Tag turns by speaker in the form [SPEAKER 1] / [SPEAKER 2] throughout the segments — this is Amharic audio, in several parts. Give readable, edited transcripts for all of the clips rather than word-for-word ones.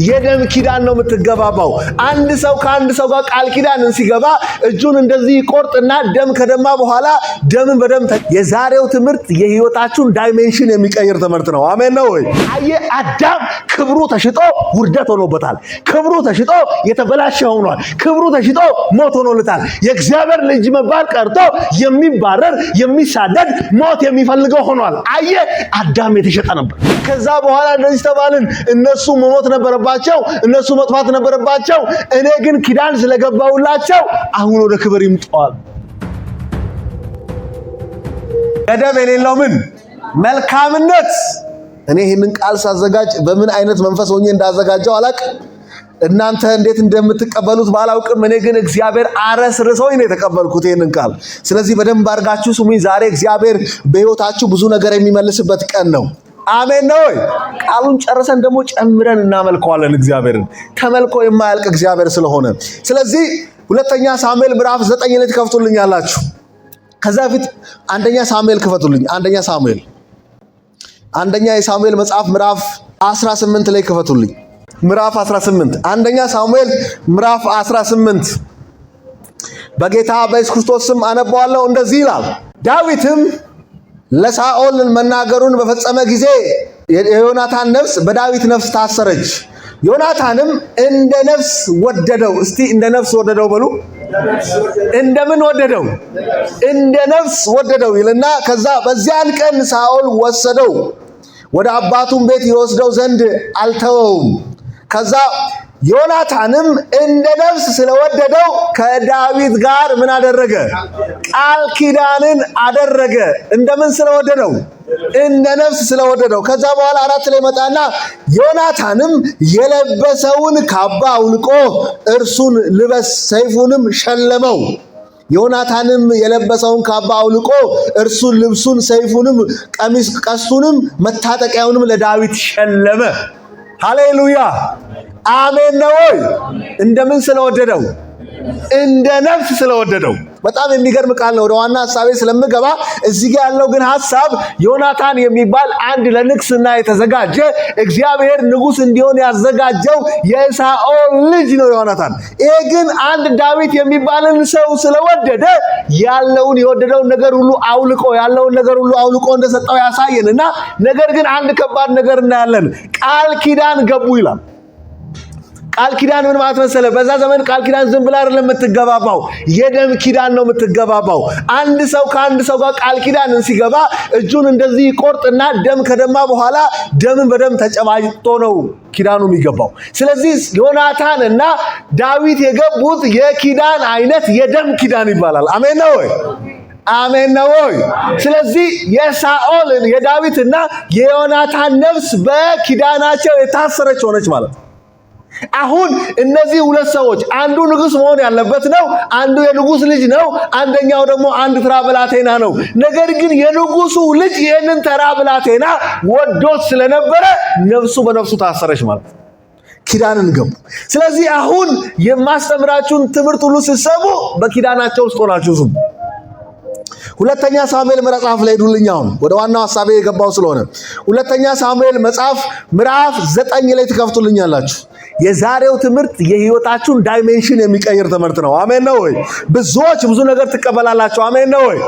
[SPEAKER 1] የደም ኪዳን ነው የምትገባባው። አንድ ሰው ከአንድ ሰው ጋር ቃል ኪዳንን ሲገባ እጁን እንደዚህ ይቆርጥና ደም ከደማ በኋላ ደምን በደም። የዛሬው ትምህርት የህይወታችሁን dimension የሚቀይር ትምህርት ነው። አሜን ነው ወይ? አየህ፣ አዳም ክብሩ ተሽጦ ውርደት ሆኖበታል። ክብሩ ተሽጦ የተበላሸ ሆኗል። ክብሩ ተሽጦ ሞት ሆኖለታል። የእግዚአብሔር ልጅ መባል ቀርቶ የሚባረር፣ የሚሳደድ፣ ሞት የሚፈልገው ሆኗል። አየህ፣ አዳም የተሸጠ ነበር። ከዛ በኋላ እንደዚህ ተባልን። እነሱ መሞት ነበረባቸው፣ እነሱ መጥፋት ነበረባቸው። እኔ ግን ኪዳን ስለገባውላቸው አሁን ወደ ክብር ይምጠዋል። ገደብ የሌለው ምን መልካምነት። እኔ ይህንን ቃል ሳዘጋጅ በምን አይነት መንፈስ ሆኜ እንዳዘጋጀው አላቅም። እናንተ እንዴት እንደምትቀበሉት ባላውቅም እኔ ግን እግዚአብሔር አረስርሶኝ ነው የተቀበልኩት ይህንን ቃል። ስለዚህ በደንብ አድርጋችሁ ስሙኝ። ዛሬ እግዚአብሔር በሕይወታችሁ ብዙ ነገር የሚመልስበት ቀን ነው። አሜን ነው ወይ? ቃሉን ጨርሰን ደግሞ ጨምረን እናመልከዋለን እግዚአብሔርን። ተመልኮ የማያልቅ እግዚአብሔር ስለሆነ፣ ስለዚህ ሁለተኛ ሳሙኤል ምዕራፍ 9 ላይ ትከፍቱልኛላችሁ። ከዛ በፊት አንደኛ ሳሙኤል ክፈቱልኝ። አንደኛ ሳሙኤል፣ አንደኛ የሳሙኤል መጽሐፍ ምዕራፍ 18 ላይ ክፈቱልኝ። ምዕራፍ 18፣ አንደኛ ሳሙኤል ምዕራፍ 18፣ በጌታ በኢየሱስ ክርስቶስ ስም አነባዋለሁ። እንደዚህ ይላል። ዳዊትም ለሳኦል መናገሩን በፈጸመ ጊዜ የዮናታን ነፍስ በዳዊት ነፍስ ታሰረች። ዮናታንም እንደ ነፍስ ወደደው። እስቲ እንደ ነፍስ ወደደው በሉ። እንደምን ወደደው? እንደ ነፍስ ወደደው ይልና ከዛ በዚያን ቀን ሳኦል ወሰደው፣ ወደ አባቱም ቤት ይወስደው ዘንድ አልተወውም። ከዛ ዮናታንም እንደ ነፍስ ስለወደደው ከዳዊት ጋር ምን አደረገ? ቃል ኪዳንን አደረገ። እንደምን ስለወደደው? እንደ ነፍስ ስለወደደው። ከዛ በኋላ 4 ላይ መጣና ዮናታንም የለበሰውን ካባ አውልቆ እርሱን ልበስ፣ ሰይፉንም ሸለመው። ዮናታንም የለበሰውን ካባ አውልቆ እርሱን ልብሱን፣ ሰይፉንም፣ ቀሚስ ቀስቱንም፣ መታጠቂያውንም ለዳዊት ሸለመ። ሃሌሉያ፣ አሜን ነው ወይ? እንደምን ስለወደደው? እንደ ነፍስ ስለወደደው። በጣም የሚገርም ቃል ነው። ወደ ዋና ሐሳቤ ስለምገባ እዚህ ጋር ያለው ግን ሐሳብ ዮናታን የሚባል አንድ ለንግስና የተዘጋጀ፣ እግዚአብሔር ንጉስ እንዲሆን ያዘጋጀው የሳኦል ልጅ ነው ዮናታን። ይሄ ግን አንድ ዳዊት የሚባልን ሰው ስለወደደ ያለውን የወደደውን ነገር ሁሉ አውልቆ፣ ያለውን ነገር ሁሉ አውልቆ እንደሰጠው ያሳየንና ነገር ግን አንድ ከባድ ነገር እናያለን። ቃል ኪዳን ገቡ ይላል። ቃል ኪዳን ምን ማለት መሰለ? በዛ ዘመን ቃል ኪዳን ዝም ብላ አይደለም የምትገባባው፣ የደም ኪዳን ነው የምትገባባው። አንድ ሰው ከአንድ ሰው ጋር ቃል ኪዳንን ሲገባ እጁን እንደዚህ ይቆርጥና ደም ከደማ በኋላ ደምን በደም ተጨባጭቶ ነው ኪዳኑ የሚገባው። ስለዚህ ዮናታን እና ዳዊት የገቡት የኪዳን አይነት የደም ኪዳን ይባላል። አሜን ነው ወይ? አሜን ነው ወይ? ስለዚህ የሳኦልን፣ የዳዊትና የዮናታን ነፍስ በኪዳናቸው የታሰረች ሆነች ማለት ነው። አሁን እነዚህ ሁለት ሰዎች አንዱ ንጉስ መሆን ያለበት ነው፣ አንዱ የንጉስ ልጅ ነው፣ አንደኛው ደግሞ አንድ ተራ ብላቴና ነው። ነገር ግን የንጉሱ ልጅ ይህንን ተራ ብላቴና ወዶት ስለነበረ ነፍሱ በነፍሱ ታሰረች ማለት ነው። ኪዳንን ገቡ። ስለዚህ አሁን የማስተምራችሁን ትምህርት ሁሉ ስትሰሙ በኪዳናቸው ውስጥ ሆናችሁ ስሙ። ሁለተኛ ሳሙኤል መጽሐፍ ላይ ሄዱልኝ። አሁን ወደ ዋናው ሐሳቤ የገባው ስለሆነ ሁለተኛ ሳሙኤል መጽሐፍ ምዕራፍ 9 ላይ ትከፍቱልኛላችሁ። የዛሬው ትምህርት የህይወታችሁን dimension የሚቀይር ትምህርት ነው። አሜን ነው ወይ? ብዙዎች ብዙ ነገር ትቀበላላችሁ። አሜን ነው ወይ?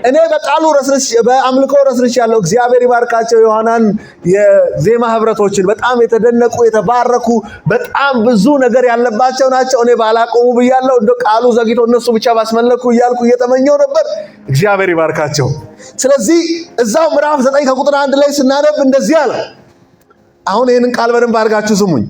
[SPEAKER 1] እኔ በቃሉ ረስርሽ፣ በአምልኮ ረስርሽ ያለው እግዚአብሔር ይባርካቸው ዮሐናን የዜማ ህብረቶችን፣ በጣም የተደነቁ፣ የተባረኩ፣ በጣም ብዙ ነገር ያለባቸው ናቸው። እኔ ባላቆሙ ብያለሁ። እንደ ቃሉ ዘግይቶ እነሱ ብቻ ባስመለኩ እያልኩ እየተመኘው ነበር። እግዚአብሔር ይባርካቸው። ስለዚህ እዛው ምዕራፍ 9 ከቁጥር 1 ላይ ስናነብ እንደዚህ አለ። አሁን ይህንን ቃል በደንብ አድርጋችሁ ስሙኝ።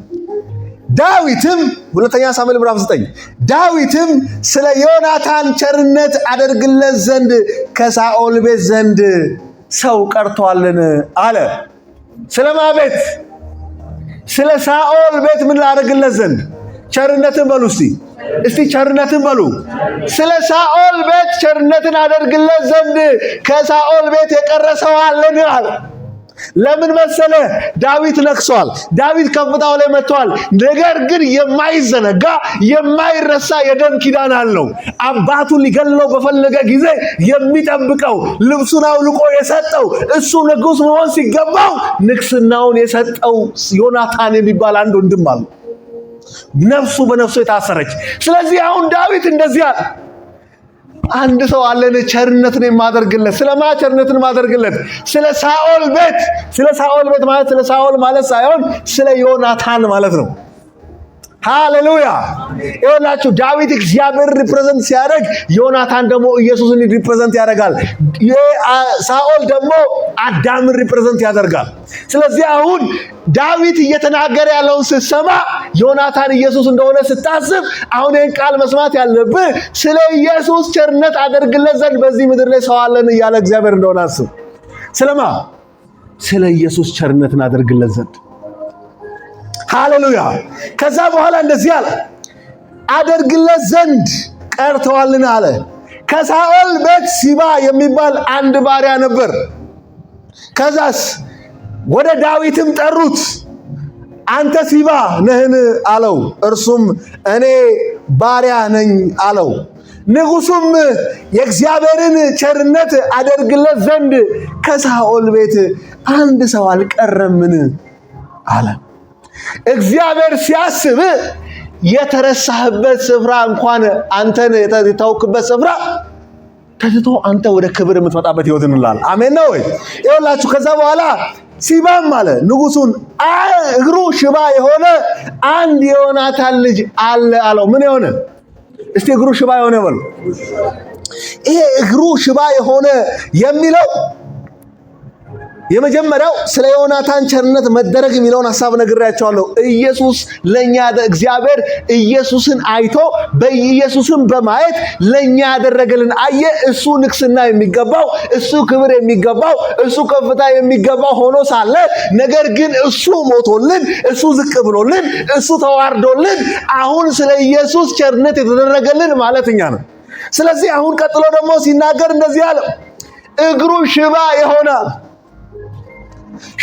[SPEAKER 1] ዳዊትም፣ ሁለተኛ ሳሙኤል ምዕራፍ 9፣ ዳዊትም ስለ ዮናታን ቸርነት አደርግለት ዘንድ ከሳኦል ቤት ዘንድ ሰው ቀርቷልን አለ። ስለማ ቤት? ስለ ሳኦል ቤት ምን ላደርግለት ዘንድ? ቸርነትን በሉ እስቲ፣ እስቲ ቸርነትን በሉ። ስለ ሳኦል ቤት ቸርነትን አደርግለት ዘንድ ከሳኦል ቤት የቀረ ሰው አለን አለ። ለምን መሰለ? ዳዊት ነግሷል። ዳዊት ከፍታው ላይ መጥቷል። ነገር ግን የማይዘነጋ የማይረሳ የደም ኪዳን አለው። አባቱ ሊገለው በፈለገ ጊዜ የሚጠብቀው፣ ልብሱን አውልቆ የሰጠው፣ እሱ ንጉስ መሆን ሲገባው ንግስናውን የሰጠው ዮናታን የሚባል አንድ ወንድም አለው። ነፍሱ በነፍሱ የታሰረች። ስለዚህ አሁን ዳዊት እንደዚህ አለ፣ አንድ ሰው አለን ቸርነትን የማደርግለት። ስለማ ቸርነትን የማደርግለት? ስለ ሳኦል ቤት። ስለ ሳኦል ቤት ማለት ስለ ሳኦል ማለት ሳይሆን ስለ ዮናታን ማለት ነው። ሃሌሉያ! ይኸውላችሁ ዳዊት እግዚአብሔር represent ሲያደርግ፣ ዮናታን ደግሞ ኢየሱስን represent ያደርጋል። ሳኦል ደግሞ አዳምን represent ያደርጋል። ስለዚህ አሁን ዳዊት እየተናገረ ያለውን ስትሰማ፣ ዮናታን ኢየሱስ እንደሆነ ስታስብ፣ አሁን ይህን ቃል መስማት ያለብህ ስለ ኢየሱስ ቸርነት አደርግለት ዘንድ በዚህ ምድር ላይ ሰው አለን እያለ እግዚአብሔር እንደሆነ አስብ። ስለማ? ስለ ኢየሱስ ቸርነትን አደርግለት ዘንድ። ሃሌሉያ። ከዛ በኋላ እንደዚህ አለ፣ አደርግለት ዘንድ ቀርተዋልን አለ። ከሳኦል ቤት ሲባ የሚባል አንድ ባሪያ ነበር። ከዛስ ወደ ዳዊትም ጠሩት። አንተ ሲባ ነህን አለው። እርሱም እኔ ባሪያ ነኝ አለው። ንጉሱም የእግዚአብሔርን ቸርነት አደርግለት ዘንድ ከሳኦል ቤት አንድ ሰው አልቀረምን አለ። እግዚአብሔር ሲያስብ የተረሳህበት ስፍራ እንኳን፣ አንተን የተውክበት ስፍራ ተትቶ አንተ ወደ ክብር የምትመጣበት ህይወት እንላለን። አሜን ነው ወይ? ይኸውላችሁ ከዛ በኋላ ሲባም አለ ንጉሱን፣ እግሩ ሽባ የሆነ አንድ የዮናታን ልጅ አለ አለው። ምን የሆነ? እስቲ እግሩ ሽባ የሆነ በሉ። ይሄ እግሩ ሽባ የሆነ የሚለው የመጀመሪያው ስለ ዮናታን ቸርነት መደረግ የሚለውን ሐሳብ ነግሬያቸዋለሁ። ኢየሱስ ለኛ፣ እግዚአብሔር ኢየሱስን አይቶ በኢየሱስን በማየት ለኛ ያደረገልን አየ። እሱ ንግስና የሚገባው፣ እሱ ክብር የሚገባው፣ እሱ ከፍታ የሚገባው ሆኖ ሳለ ነገር ግን እሱ ሞቶልን፣ እሱ ዝቅ ብሎልን፣ እሱ ተዋርዶልን፣ አሁን ስለ ኢየሱስ ቸርነት የተደረገልን ማለት እኛ ነው። ስለዚህ አሁን ቀጥሎ ደግሞ ሲናገር እንደዚህ አለ፣ እግሩ ሽባ የሆነ።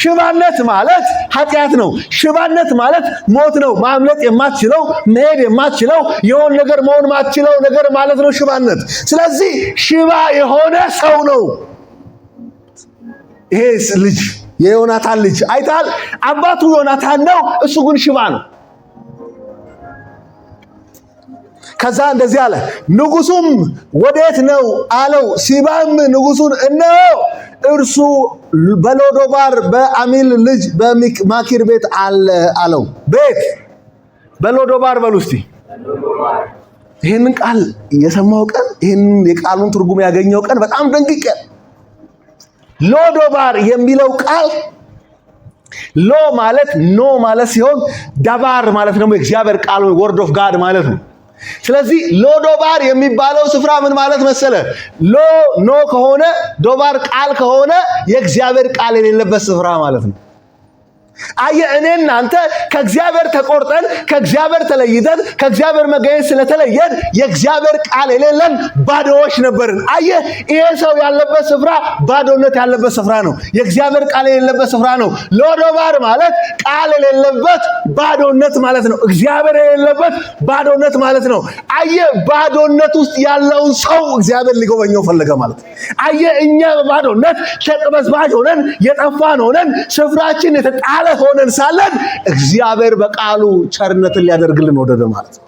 [SPEAKER 1] ሽባነት ማለት ኃጢአት ነው። ሽባነት ማለት ሞት ነው። ማምለጥ የማትችለው፣ መሄድ የማትችለው፣ የሆነ ነገር መሆን የማትችለው ነገር ማለት ነው ሽባነት። ስለዚህ ሽባ የሆነ ሰው ነው ይሄ ልጅ፣ የዮናታን ልጅ። አይታል፣ አባቱ ዮናታን ነው፣ እሱ ግን ሽባ ነው። ከዛ እንደዚህ አለ። ንጉሱም ወዴት ነው አለው። ሲባም ንጉሱን እነሆ እርሱ በሎዶባር በአሚል ልጅ በማኪር ቤት አለ አለው። ቤት በሎዶባር በሉ እስቲ። ይህንን ቃል የሰማው ቀን፣ ይህንን የቃሉን ትርጉም ያገኘው ቀን በጣም ደንግጬ። ሎዶባር የሚለው ቃል ሎ ማለት no ማለት ሲሆን ዳባር ማለት ደግሞ የእግዚአብሔር ቃል word of God ማለት ነው። ስለዚህ ሎዶባር የሚባለው ስፍራ ምን ማለት መሰለ? ሎ no ከሆነ፣ ዶባር ቃል ከሆነ፣ የእግዚአብሔር ቃል የሌለበት ስፍራ ማለት ነው። አየ፣ እኔ እናንተ ከእግዚአብሔር ተቆርጠን፣ ከእግዚአብሔር ተለይተን፣ ከእግዚአብሔር መገኘት ስለተለየን የእግዚአብሔር ቃል የሌለን ባዶዎች ነበርን። አየ፣ ይሄ ሰው ያለበት ስፍራ ባዶነት ያለበት ስፍራ ነው። የእግዚአብሔር ቃል የሌለበት ስፍራ ነው። ሎዶባር ማለት ቃል የሌለበት ባዶነት ማለት ነው። እግዚአብሔር የሌለበት ባዶነት ማለት ነው። አየ፣ ባዶነት ውስጥ ያለውን ሰው እግዚአብሔር ሊጎበኘው ፈለገ ማለት። አየ፣ እኛ በባዶነት ተቅበዝባዥ ሆነን፣ የጠፋን ሆነን፣ ስፍራችን የተጣለ ሆነን ሳለን እግዚአብሔር በቃሉ ቸርነትን ሊያደርግልን ወደደ ማለት ነው።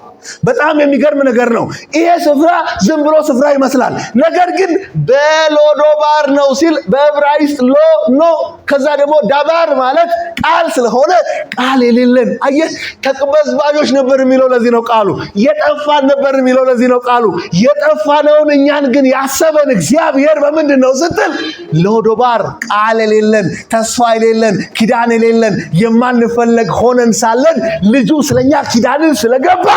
[SPEAKER 1] በጣም የሚገርም ነገር ነው። ይሄ ስፍራ ዝም ብሎ ስፍራ ይመስላል። ነገር ግን በሎዶባር ነው ሲል በዕብራይስጥ ሎ no፣ ከዛ ደግሞ ዳባር ማለት ቃል ስለሆነ ቃል የሌለን፣ አየህ፣ ተቅበዝባዦች ነበር የሚለው ለዚህ ነው ቃሉ። የጠፋን ነበር የሚለው ለዚህ ነው ቃሉ። የጠፋነውን እኛን ግን ያሰበን እግዚአብሔር በምንድን ነው ስትል ሎዶባር ቃል የሌለን፣ ተስፋ የሌለን፣ ኪዳን የሌለን፣ የማንፈለግ ሆነን ሳለን ልጁ ስለኛ ኪዳንን ስለገባ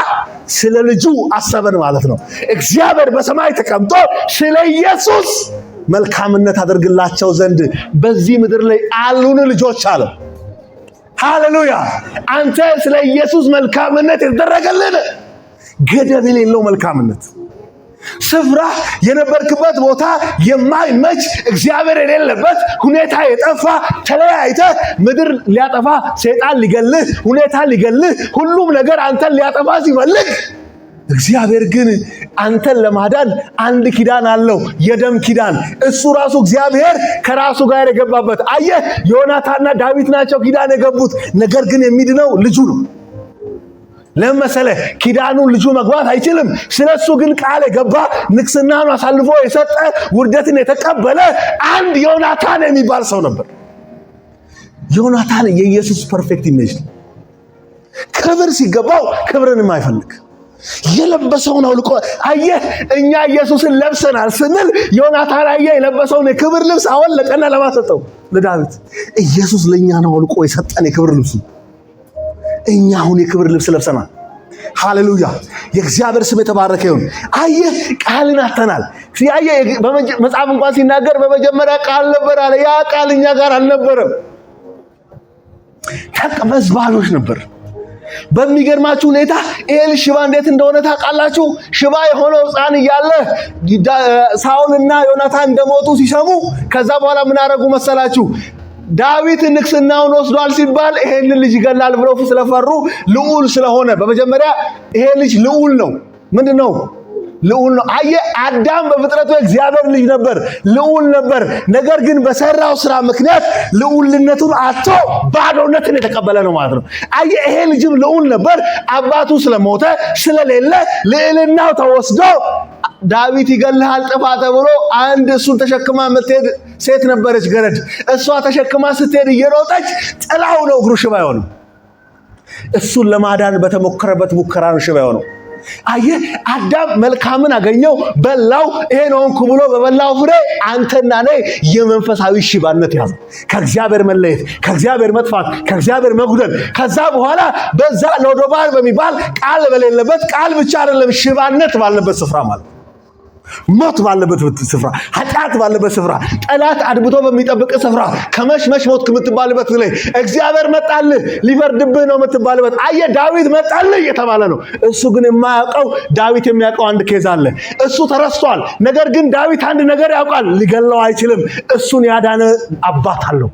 [SPEAKER 1] ስለ ልጁ አሰበን ማለት ነው። እግዚአብሔር በሰማይ ተቀምጦ ስለ ኢየሱስ መልካምነት አደርግላቸው ዘንድ በዚህ ምድር ላይ አሉን ልጆች አለ። ሃሌሉያ! አንተ ስለ ኢየሱስ መልካምነት የተደረገልን፣ ገደብ የሌለው መልካምነት። ስፍራ የነበርክበት ቦታ የማይመች፣ እግዚአብሔር የሌለበት፣ ሁኔታ የጠፋ፣ ተለያይተ ምድር ሊያጠፋ፣ ሰይጣን ሊገልህ፣ ሁኔታ ሊገልህ፣ ሁሉም ነገር አንተን ሊያጠፋ ሲፈልግ እግዚአብሔር ግን አንተን ለማዳን አንድ ኪዳን አለው፣ የደም ኪዳን። እሱ ራሱ እግዚአብሔር ከራሱ ጋር የገባበት። አየህ፣ ዮናታንና ዳዊት ናቸው ኪዳን የገቡት። ነገር ግን የሚድነው ልጁ ነው። ለምን መሰለህ? ኪዳኑን ልጁ መግባት አይችልም። ስለሱ ግን ቃል የገባ፣ ንግስናን አሳልፎ የሰጠ፣ ውርደትን የተቀበለ አንድ ዮናታን የሚባል ሰው ነበር። ዮናታን የኢየሱስ perfect image ነው። ክብር ሲገባው ክብርን የማይፈልግ፣ የለበሰውን አውልቆ። አየህ፣ እኛ ኢየሱስን ለብሰናል ስንል ዮናታን አየህ የለበሰውን የክብር ልብስ አወለቀና ለማን ሰጠው? ለዳዊት። ኢየሱስ ለእኛ ነው አውልቆ የሰጠን የክብር ልብሱ። እኛ አሁን የክብር ልብስ ለብሰናል። ሃሌሉያ! የእግዚአብሔር ስም የተባረከ ይሁን። አየህ፣ ቃልን አጥተናል። አየህ፣ መጽሐፍ እንኳን ሲናገር በመጀመሪያ ቃል ነበር አለ። ያ ቃል እኛ ጋር አልነበረም። ተቅበዝባዦች ነበር። በሚገርማችሁ ሁኔታ ይሄ ልጅ ሽባ እንዴት እንደሆነ ታውቃላችሁ? ሽባ የሆነው ሕፃን እያለ ሳኦልና ዮናታን እንደሞቱ ሲሰሙ ከዛ በኋላ ምን አደረጉ መሰላችሁ? ዳዊት ንግስናውን ወስዷል ሲባል ይሄንን ልጅ ይገላል ብለው ስለፈሩ፣ ልዑል ስለሆነ፣ በመጀመሪያ ይሄ ልጅ ልዑል ነው። ምንድን ነው? ልዑል ነው። አየህ፣ አዳም በፍጥረቱ የእግዚአብሔር ልጅ ነበር፣ ልዑል ነበር። ነገር ግን በሰራው ስራ ምክንያት ልዑልነቱን አጥቶ ባዶነትን የተቀበለ ነው ማለት ነው። አየህ፣ ይሄ ልጅም ልዑል ነበር። አባቱ ስለሞተ፣ ስለሌለ ልዕልናው ተወስዶ ዳዊት ይገልሃል ጥፋ ተብሎ አንድ እሱን ተሸክማ የምትሄድ ሴት ነበረች፣ ገረድ። እሷ ተሸክማ ስትሄድ እየሮጠች ጥላው ነው እግሩ ሽባ የሆነው። እሱን ለማዳን በተሞከረበት ሙከራ ነው ሽባ የሆነው። አየህ፣ አዳም መልካምን አገኘው፣ በላው፣ ይሄን ሆንኩ ብሎ በበላው ፍሬ አንተና እኔ የመንፈሳዊ ሽባነት ያዘ። ከእግዚአብሔር መለየት፣ ከእግዚአብሔር መጥፋት፣ ከእግዚአብሔር መጉደል። ከዛ በኋላ በዛ ሎዶባር በሚባል ቃል በሌለበት፣ ቃል ብቻ አይደለም፣ ሽባነት ባለበት ስፍራ ማለት፣ ሞት ባለበት ስፍራ፣ ኃጢአት ባለበት ስፍራ፣ ጠላት አድብቶ በሚጠብቅ ስፍራ፣ ከመሽመሽ ሞት የምትባልበት ላይ እግዚአብሔር መጣልህ፣ ሊፈርድብህ ነው የምትባልበት። አየህ፣ ዳዊት መጣልህ እየተባለ ነው። እሱ ግን የማያውቀው፣ ዳዊት የሚያውቀው አንድ case አለ። እሱ ተረስቷል። ነገር ግን ዳዊት አንድ ነገር ያውቃል፣ ሊገለው አይችልም። እሱን ያዳነ አባት አለው።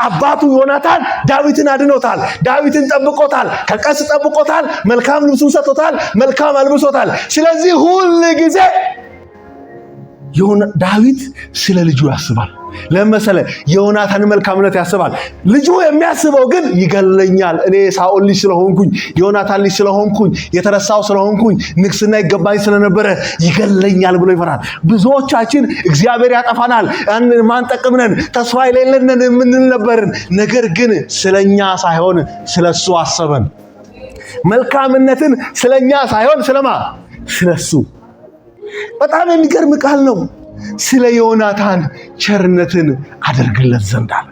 [SPEAKER 1] አባቱ ዮናታን ዳዊትን አድኖታል። ዳዊትን ጠብቆታል። ከቀስት ጠብቆታል። መልካም ልብሱን ሰጥቶታል። መልካም አልብሶታል። ስለዚህ ሁል ጊዜ ዳዊት ስለ ልጁ ያስባል። ለመሰለ የዮናታን መልካምነት ያስባል። ልጁ የሚያስበው ግን ይገለኛል፣ እኔ የሳኦል ልጅ ስለሆንኩኝ፣ የዮናታን ልጅ ስለሆንኩኝ፣ የተረሳው ስለሆንኩኝ፣ ንግስና ይገባኝ ስለነበረ ይገለኛል ብሎ ይፈራል። ብዙዎቻችን እግዚአብሔር ያጠፋናል፣ ማን ጠቅምነን፣ ተስፋ የሌለንን የምንል ነበርን። ነገር ግን ስለኛ ሳይሆን ስለሱ አሰበን። መልካምነትን ስለኛ ሳይሆን ስለማ? ስለሱ። በጣም የሚገርም ቃል ነው። ስለ ዮናታን ቸርነትን አደርግለት ዘንድ አለ።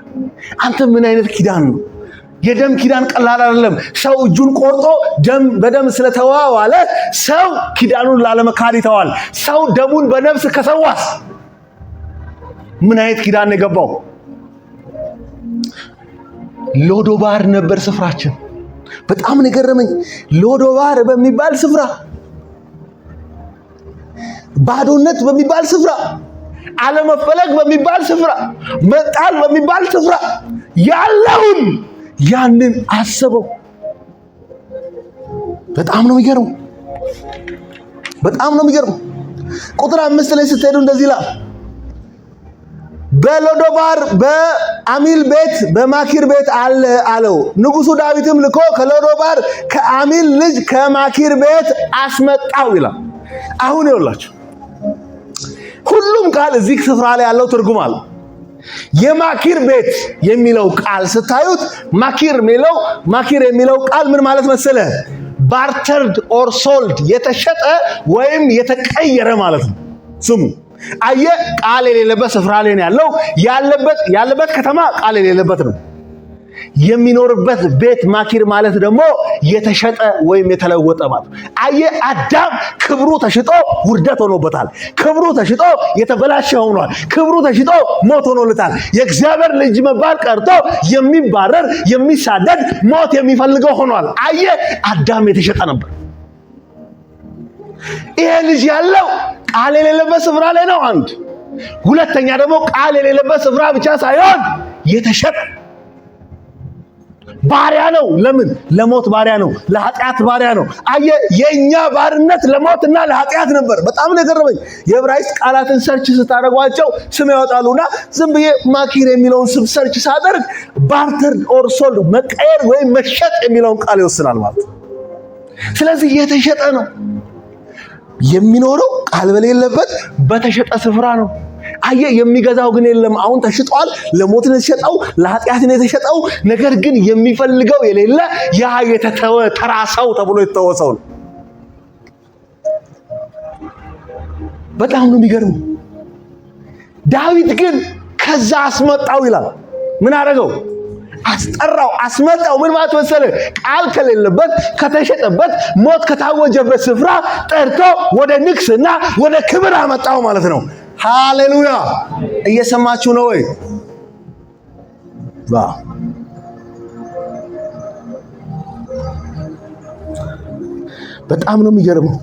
[SPEAKER 1] አንተ፣ ምን አይነት ኪዳን ነው? የደም ኪዳን ቀላል አይደለም። ሰው እጁን ቆርጦ ደም በደም ስለተዋዋለ ሰው ኪዳኑን ላለመካድ ይተዋል። ሰው ደሙን በነፍስ ከሰዋስ ምን አይነት ኪዳን ነው የገባው? ሎዶባር ነበር ስፍራችን። በጣም ነው የገረመኝ። ሎዶባር በሚባል ስፍራ፣ ባዶነት በሚባል ስፍራ፣ አለመፈለግ በሚባል ስፍራ፣ መጣል በሚባል ስፍራ ያለውን ያንን አሰበው። በጣም ነው የሚገርመው። በጣም ነው የሚገርመው። ቁጥር 5 ላይ ስትሄዱ እንደዚህ ይላል። በሎዶባር በአሚል ቤት በማኪር ቤት አለ አለው። ንጉሱ ዳዊትም ልኮ ከሎዶባር ከአሚል ልጅ ከማኪር ቤት አስመጣው ይላል። አሁን ይኸውላችሁ፣ ሁሉም ቃል እዚህ ስፍራ ላይ ያለው ትርጉም አለ። የማኪር ቤት የሚለው ቃል ስታዩት ማኪር የሚለው ቃል ምን ማለት መሰለ? Bartered or sold፣ የተሸጠ ወይም የተቀየረ ማለት ነው። ስሙ፣ አየ፣ ቃል የሌለበት ስፍራ ላይ ነው ያለው። ያለበት ከተማ ቃል የሌለበት ነው። የሚኖርበት ቤት ማኪር ማለት ደግሞ የተሸጠ ወይም የተለወጠ ማለት። አየ፣ አዳም ክብሩ ተሽጦ ውርደት ሆኖበታል። ክብሩ ተሽጦ የተበላሸ ሆኗል። ክብሩ ተሽጦ ሞት ሆኖለታል። የእግዚአብሔር ልጅ መባል ቀርቶ የሚባረር፣ የሚሳደድ፣ ሞት የሚፈልገው ሆኗል። አየ፣ አዳም የተሸጠ ነበር። ይሄ ልጅ ያለው ቃል የሌለበት ስፍራ ላይ ነው። አንድ ሁለተኛ ደግሞ ቃል የሌለበት ስፍራ ብቻ ሳይሆን የተሸጠ ባሪያ ነው። ለምን? ለሞት ባሪያ ነው። ለኃጢአት ባሪያ ነው። አየ የኛ ባርነት ለሞትና ለኃጢአት ነበር። በጣም ነው የገረመኝ። የዕብራይስጥ ቃላትን search ስታደርጓቸው ስም ያወጣሉና ዝም ብዬ ማኪር የሚለውን ስም search ሳደርግ barter or sold መቀየር ወይም መሸጥ የሚለውን ቃል ይወስናል ማለት ነው። ስለዚህ የተሸጠ ነው የሚኖረው ቃል በሌለበት በተሸጠ ስፍራ ነው። አየ የሚገዛው ግን የለም። አሁን ተሽጧል። ለሞት ነው የተሸጠው፣ ለኃጢአት ነው የተሸጠው። ነገር ግን የሚፈልገው የሌለ ያ የተተወ ተራ ሰው ተብሎ የተተወ ሰው ነው። በጣም ነው የሚገርመው። ዳዊት ግን ከዛ አስመጣው ይላል። ምን አደረገው? አስጠራው፣ አስመጣው። ምን ማለት መሰለ? ቃል ከሌለበት ከተሸጠበት፣ ሞት ከታወጀበት ስፍራ ጠርቶ ወደ ንግስና ወደ ክብር አመጣው ማለት ነው። ሃሌሉያ! እየሰማችሁ ነው ወይ? በጣም ነው የሚገርመው።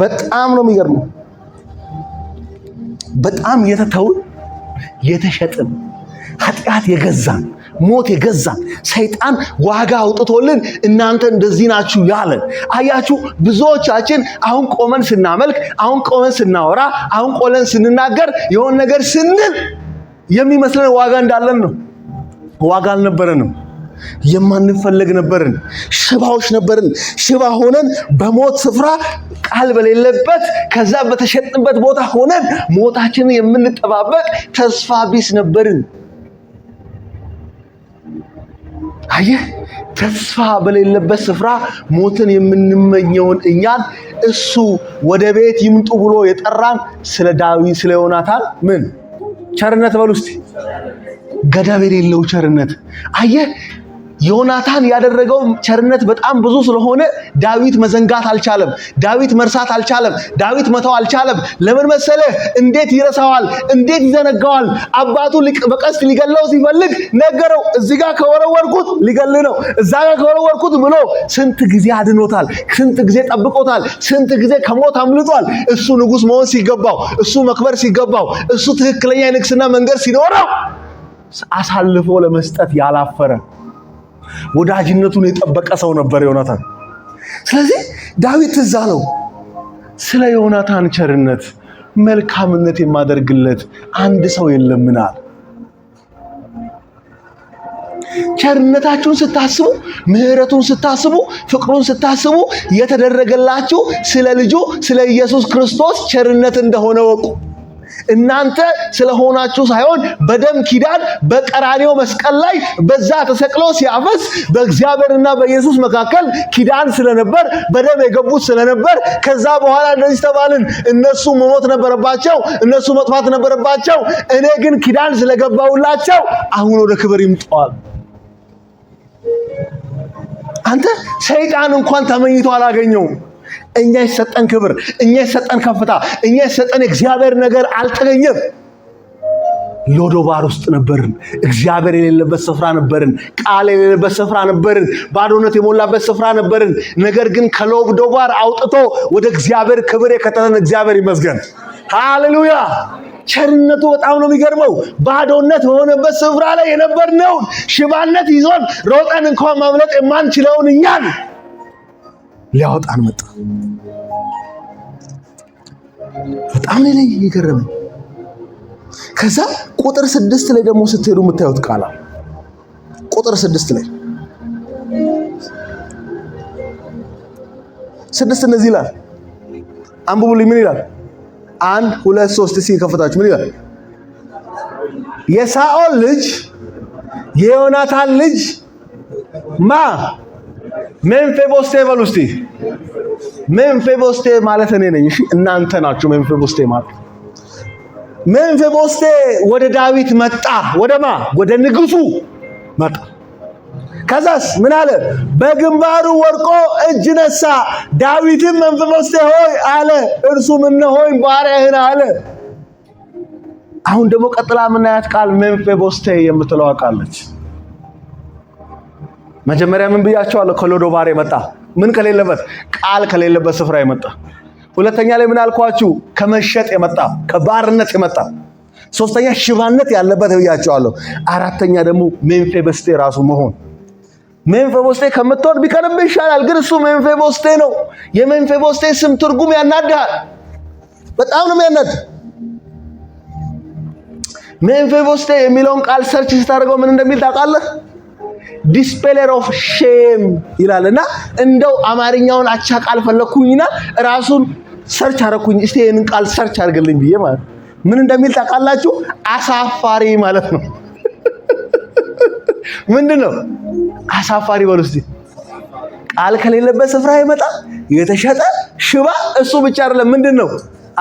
[SPEAKER 1] በጣም ነው የሚገርመው። በጣም የተተውን የተሸጥን ኃጢአት የገዛን ሞት የገዛን ሰይጣን ዋጋ አውጥቶልን እናንተ እንደዚህ ናችሁ ያለን። አያችሁ፣ ብዙዎቻችን አሁን ቆመን ስናመልክ፣ አሁን ቆመን ስናወራ፣ አሁን ቆመን ስንናገር፣ የሆነ ነገር ስንል የሚመስለን ዋጋ እንዳለን ነው። ዋጋ አልነበረንም። የማንፈለግ ነበርን። ሽባዎች ነበርን። ሽባ ሆነን በሞት ስፍራ ቃል በሌለበት ከዛ በተሸጥንበት ቦታ ሆነን ሞታችንን የምንጠባበቅ ተስፋ ቢስ ነበርን። አየህ፣ ተስፋ በሌለበት ስፍራ ሞትን የምንመኘውን እኛን እሱ ወደ ቤት ይምጡ ብሎ የጠራን ስለ ዳዊት ስለ ዮናታን ምን ቸርነት በሉ እስቲ፣ ገደብ የሌለው ቸርነት። አየህ ዮናታን ያደረገው ቸርነት በጣም ብዙ ስለሆነ ዳዊት መዘንጋት አልቻለም። ዳዊት መርሳት አልቻለም። ዳዊት መተው አልቻለም። ለምን መሰለህ? እንዴት ይረሳዋል? እንዴት ይዘነጋዋል? አባቱ በቀስት ሊገለው ሲፈልግ ነገረው። እዚህ ጋር ከወረወርኩት ሊገል ነው፣ እዛ ጋር ከወረወርኩት ብሎ ስንት ጊዜ አድኖታል። ስንት ጊዜ ጠብቆታል። ስንት ጊዜ ከሞት አምልጧል። እሱ ንጉሥ መሆን ሲገባው፣ እሱ መክበር ሲገባው፣ እሱ ትክክለኛ የንግስና መንገድ ሲኖረው አሳልፎ ለመስጠት ያላፈረ ወዳጅነቱን የጠበቀ ሰው ነበር ዮናታን። ስለዚህ ዳዊት ትዝ አለው ስለ ዮናታን ቸርነት፣ መልካምነት የማደርግለት አንድ ሰው የለምና። ቸርነታችሁን ስታስቡ፣ ምሕረቱን ስታስቡ፣ ፍቅሩን ስታስቡ የተደረገላችሁ ስለ ልጁ ስለ ኢየሱስ ክርስቶስ ቸርነት እንደሆነ ወቁ። እናንተ ስለሆናችሁ ሳይሆን በደም ኪዳን በቀራንዮ መስቀል ላይ በዛ ተሰቅሎ ሲያፈስ በእግዚአብሔርና በኢየሱስ መካከል ኪዳን ስለነበር በደም የገቡት ስለነበር ከዛ በኋላ እንደዚህ ተባልን። እነሱ መሞት ነበረባቸው፣ እነሱ መጥፋት ነበረባቸው። እኔ ግን ኪዳን ስለገባውላቸው አሁን ወደ ክብር ይምጠዋል። አንተ ሰይጣን እንኳን ተመኝቶ አላገኘውም። እኛ የሰጠን ክብር፣ እኛ የሰጠን ከፍታ፣ እኛ የሰጠን እግዚአብሔር ነገር አልተገኘም። ሎዶባር ውስጥ ነበርን። እግዚአብሔር የሌለበት ስፍራ ነበርን። ቃል የሌለበት ስፍራ ነበርን። ባዶነት የሞላበት ስፍራ ነበርን። ነገር ግን ከሎዶባር አውጥቶ ወደ እግዚአብሔር ክብር የከተተን እግዚአብሔር ይመስገን። ሃሌሉያ! ቸርነቱ በጣም ነው የሚገርመው። ባዶነት በሆነበት ስፍራ ላይ የነበርነውን ሽባነት ይዞን ሮጠን እንኳን ማምለጥ የማንችለውን እኛን ሊያወጣን መጣ። በጣም ነው የገረመኝ። ከዛ ቁጥር 6 ላይ ደግሞ ስትሄዱ የምታዩት ቃል ቁጥር 6 ላይ 6 እንደዚህ ይላል። አንብቡልኝ። ምን ይላል? 1 2 3 እስኪ ከፈታችሁ ምን ይላል? የሳኦል ልጅ የዮናታን ልጅ ማ ሜምፊቦስቴ በሉ እስቲ። ሜምፊቦስቴ ማለት እኔ ነኝ። እሺ እናንተ ናችሁ ሜምፊቦስቴ ማለት። ሜምፊቦስቴ ወደ ዳዊት መጣ። ወደማ ወደ ንጉሱ መጣ። ከዛስ ምን አለ? በግንባሩ ወድቆ እጅ ነሳ። ዳዊትም ሜምፊቦስቴ ሆይ አለ። እርሱም እነሆኝ ባሪያህን አለ። አሁን ደግሞ ቀጥላ የምናያት ቃል ሜምፊቦስቴ የምትለዋ ቃል ነች። መጀመሪያ ምን ብያቸዋለሁ? ከሎዶባር የመጣ ምን ከሌለበት? ቃል ከሌለበት ስፍራ የመጣ። ሁለተኛ ላይ ምን አልኳችሁ? ከመሸጥ የመጣ፣ ከባርነት የመጣ። ሶስተኛ ሽባነት ያለበት ብያቸዋለሁ። አራተኛ ደግሞ ሜምፊቦስቴ ራሱ መሆን። ሜምፊቦስቴ ከምትሆን ቢቀርብህ ይሻላል፣ ግን እሱ ሜምፊቦስቴ ነው። የሜምፊቦስቴ ስም ትርጉም ያናድሃል። በጣም ነው የሚያናድ። ሜምፊቦስቴ የሚለውን ቃል search ስታደርገው ምን እንደሚል ታውቃለህ? Dispeller of shame ይላል። እና እንደው አማርኛውን አቻ ቃል ፈለግኩኝና ራሱን search አደረኩኝ። እስቲ ይሄንን ቃል search አድርግልኝ ብዬ ማለት ምን እንደሚል ታውቃላችሁ? አሳፋሪ ማለት ነው። ምንድን ነው አሳፋሪ? በሉ እስቲ። ቃል ከሌለበት ስፍራ የመጣ፣ የተሸጠ፣ ሽባ፣ እሱ ብቻ አይደለም። ምንድን ነው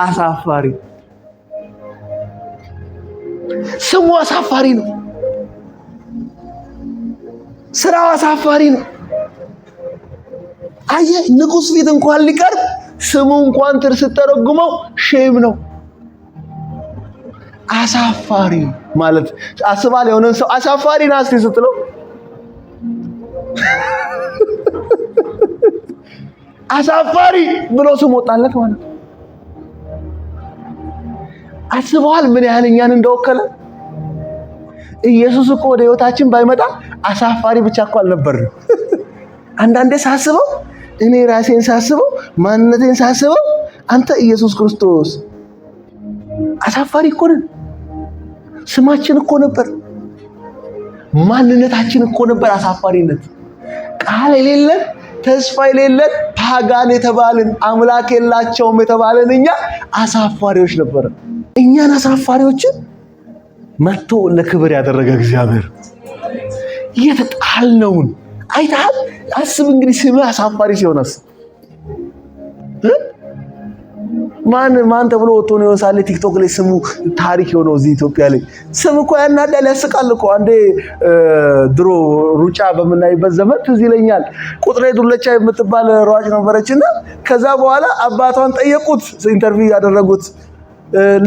[SPEAKER 1] አሳፋሪ? ስሙ አሳፋሪ ነው። ስራው አሳፋሪ ነው። አየህ፣ ንጉሥ ፊት እንኳን ሊቀርብ ስሙ እንኳን ትር ስተረጉመው shame ነው። አሳፋሪ ማለት አስባል። የሆነን ሰው አሳፋሪ ና እስቲ ስትለው አሳፋሪ ብሎ ስም ወጣለት ማለት ነው። አስበዋል ምን ያህል እኛን እንደወከለ። ኢየሱስ እኮ ወደ ህይወታችን ባይመጣ አሳፋሪ ብቻ እኮ አልነበርንም። አንዳንዴ ሳስበው፣ እኔ ራሴን ሳስበው፣ ማንነቴን ሳስበው፣ አንተ ኢየሱስ ክርስቶስ አሳፋሪ እኮ ነን። ስማችን እኮ ነበር፣ ማንነታችን እኮ ነበር አሳፋሪነት። ቃል የሌለን፣ ተስፋ የሌለን፣ pagan የተባልን፣ አምላክ የላቸውም የተባልን እኛ አሳፋሪዎች ነበርን። እኛን አሳፋሪዎችን መጥቶ ለክብር ያደረገ እግዚአብሔር የተጣልነውን አይተሃል። አስብ እንግዲህ ስምህ አሳፋሪ ሲሆን አስብ። ማን ማን ተብሎ ወጥቶ ነው ሳለ ቲክቶክ ላይ ስሙ ታሪክ የሆነው እዚህ ኢትዮጵያ ላይ? ስም እኮ ያናዳል፣ ያስቃል እኮ። አንዴ ድሮ ሩጫ በምናይበት ዘመን ትዝ ይለኛል፣ ቁጥሬ ዱለቻ የምትባል ሯጭ ነበረችና ከዛ በኋላ አባቷን ጠየቁት፣ interview ያደረጉት፣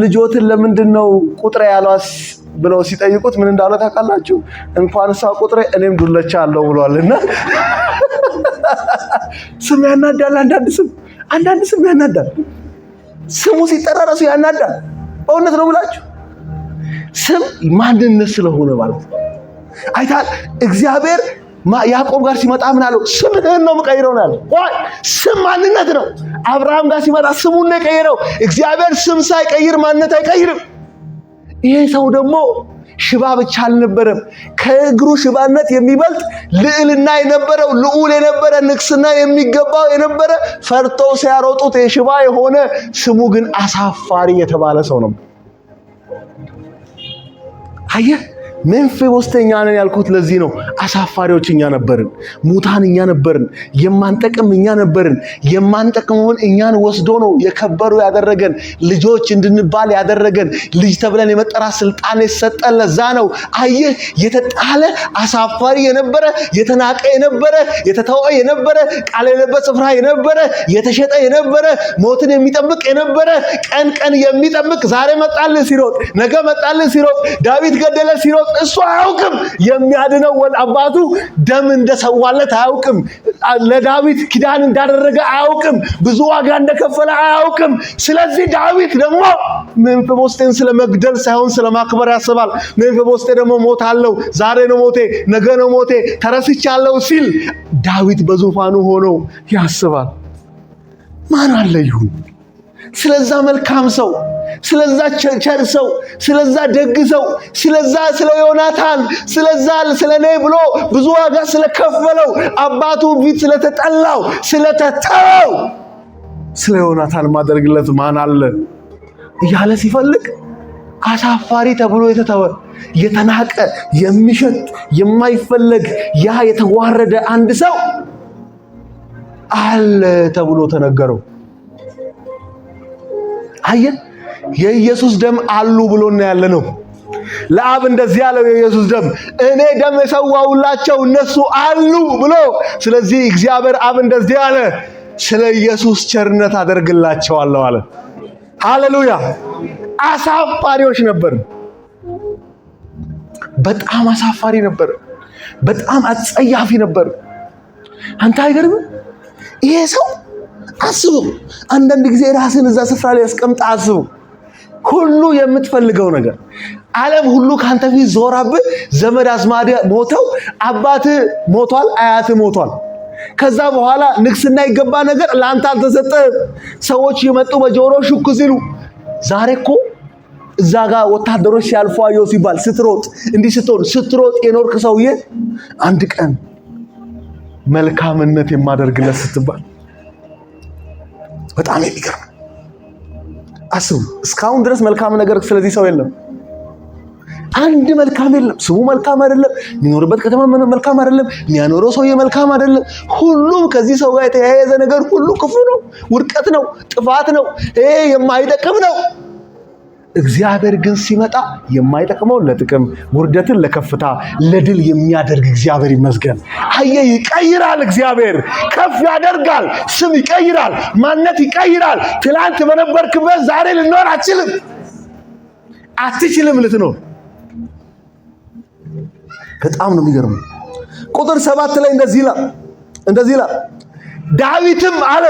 [SPEAKER 1] ልጆትን ለምንድን ነው ቁጥሬ ያሏስ ብለው ሲጠይቁት ምን እንዳለ ታውቃላችሁ? እንኳን እሷ ቁጥሬ እኔም ዱለቻ አለው ብሏል። እና ስም ያናዳል። አንዳንድ ስም ያናዳል። ስሙ ሲጠራ ራሱ ያናዳል። በእውነት ነው ብላችሁ ስም ማንነት ስለሆነ ማለት ነው። አይታል እግዚአብሔር ያዕቆብ ጋር ሲመጣ ምን አለው? ስምህን ነው የምቀይረው ነው ያለው። Why? ስም ማንነት ነው። አብርሃም ጋር ሲመጣ ስሙን ነው የቀየረው። እግዚአብሔር ስም ሳይቀይር ማንነት አይቀይርም። ይሄ ሰው ደግሞ ሽባ ብቻ አልነበረም። ከእግሩ ሽባነት የሚበልጥ ልዕልና የነበረው፣ ልዑል የነበረ፣ ንግስና የሚገባው የነበረ፣ ፈርተው ሲያሮጡት የሽባ የሆነ፣ ስሙ ግን አሳፋሪ የተባለ ሰው ነው። አየህ፣ ሜምፊቦስቴ እኛ ነን ያልኩት ለዚህ ነው። አሳፋሪዎች እኛ ነበርን፣ ሙታን እኛ ነበርን፣ የማንጠቅም እኛ ነበርን። የማንጠቅመውን እኛን ወስዶ ነው የከበሩ ያደረገን፣ ልጆች እንድንባል ያደረገን፣ ልጅ ተብለን የመጠራት ስልጣን የሰጠን ለዛ ነው። አየህ፣ የተጣለ፣ አሳፋሪ የነበረ፣ የተናቀ የነበረ፣ የተተወ የነበረ፣ ቃል የሌለበት ስፍራ የነበረ፣ የተሸጠ የነበረ፣ ሞትን የሚጠብቅ የነበረ፣ ቀን ቀን የሚጠብቅ፣ ዛሬ መጣልን ሲሮጥ፣ ነገ መጣልን ሲሮጥ፣ ዳዊት ገደለ ሲሮጥ እሱ አያውቅም። የሚያድነው አባቱ ደም እንደሰዋለት አያውቅም። ለዳዊት ኪዳን እንዳደረገ አያውቅም። ብዙ ዋጋ እንደከፈለ አያውቅም። ስለዚህ ዳዊት ደግሞ ሜምፊቦስቴን ስለመግደል ሳይሆን ስለማክበር ያስባል። ሜምፊቦስቴ ደግሞ ሞታለሁ፣ ዛሬ ነው ሞቴ፣ ነገ ነው ሞቴ፣ ተረስቻለሁ ሲል ዳዊት በዙፋኑ ሆኖ ያስባል። ማን አለ ይሁን ስለዛ መልካም ሰው፣ ስለዛ ቸር ሰው፣ ስለዛ ደግ ሰው፣ ስለዛ ስለ ዮናታን፣ ስለዛ ስለ እኔ ብሎ ብዙ ዋጋ ስለከፈለው፣ አባቱ ፊት ስለተጠላው፣ ስለተተወው ስለ ዮናታን ማደርግለት ማን አለ እያለ ሲፈልግ አሳፋሪ ተብሎ የተተወ፣ የተናቀ፣ የሚሸጥ፣ የማይፈለግ፣ ያ የተዋረደ አንድ ሰው አለ ተብሎ ተነገረው። አየህ፣ የኢየሱስ ደም አሉ ብሎ ነው ያለ ነው። ለአብ እንደዚህ ያለው የኢየሱስ ደም እኔ ደም የሰዋውላቸው እነሱ አሉ ብሎ። ስለዚህ እግዚአብሔር አብ እንደዚህ አለ፣ ስለ ኢየሱስ ቸርነት አደርግላቸዋለሁ አለ። ሃሌሉያ! አሳፋሪዎች ነበር። በጣም አሳፋሪ ነበር። በጣም አጸያፊ ነበር። አንተ አይገርምም? ይሄ ሰው አስቡ። አንዳንድ ጊዜ ራስን እዛ ስፍራ ላይ አስቀምጠህ አስቡ። ሁሉ የምትፈልገው ነገር ዓለም ሁሉ ካንተ ፊት ዞራብህ፣ ዘመድ አዝማድ ሞተው፣ አባትህ ሞቷል፣ አያትህ ሞቷል። ከዛ በኋላ ንግስና ይገባ ነገር ለአንተ አልተሰጠህም። ሰዎች የመጡ በጆሮ ሹክ ሲሉ ዛሬ እኮ እዛ ጋር ወታደሮች ሲያልፉ አየሁ ሲባል ስትሮጥ እንዲህ ስትሆን ስትሮጥ የኖርክ ሰውዬ አንድ ቀን መልካምነት የማደርግለት ስትባል በጣም የሚገርም አስቡ። እስካሁን ድረስ መልካም ነገር ስለዚህ ሰው የለም። አንድ መልካም የለም። ስሙ መልካም አይደለም። የሚኖርበት ከተማ መልካም አይደለም። የሚያኖረው ሰውዬ መልካም አይደለም። ሁሉም ከዚህ ሰው ጋር የተያያዘ ነገር ሁሉ ክፉ ነው፣ ውድቀት ነው፣ ጥፋት ነው፣ ይሄ የማይጠቅም ነው። እግዚአብሔር ግን ሲመጣ የማይጠቅመውን ለጥቅም፣ ውርደትን ለከፍታ፣ ለድል የሚያደርግ እግዚአብሔር ይመስገን። አየህ፣ ይቀይራል። እግዚአብሔር ከፍ ያደርጋል። ስም ይቀይራል። ማንነት ይቀይራል። ትላንት በነበርክበት ዛሬ ልኖር አትችልም፣ አትችልም ልትኖር። በጣም ነው የሚገርመው። ቁጥር 7 ላይ እንደዚህ ይላል፣ እንደዚህ ይላል። ዳዊትም አለ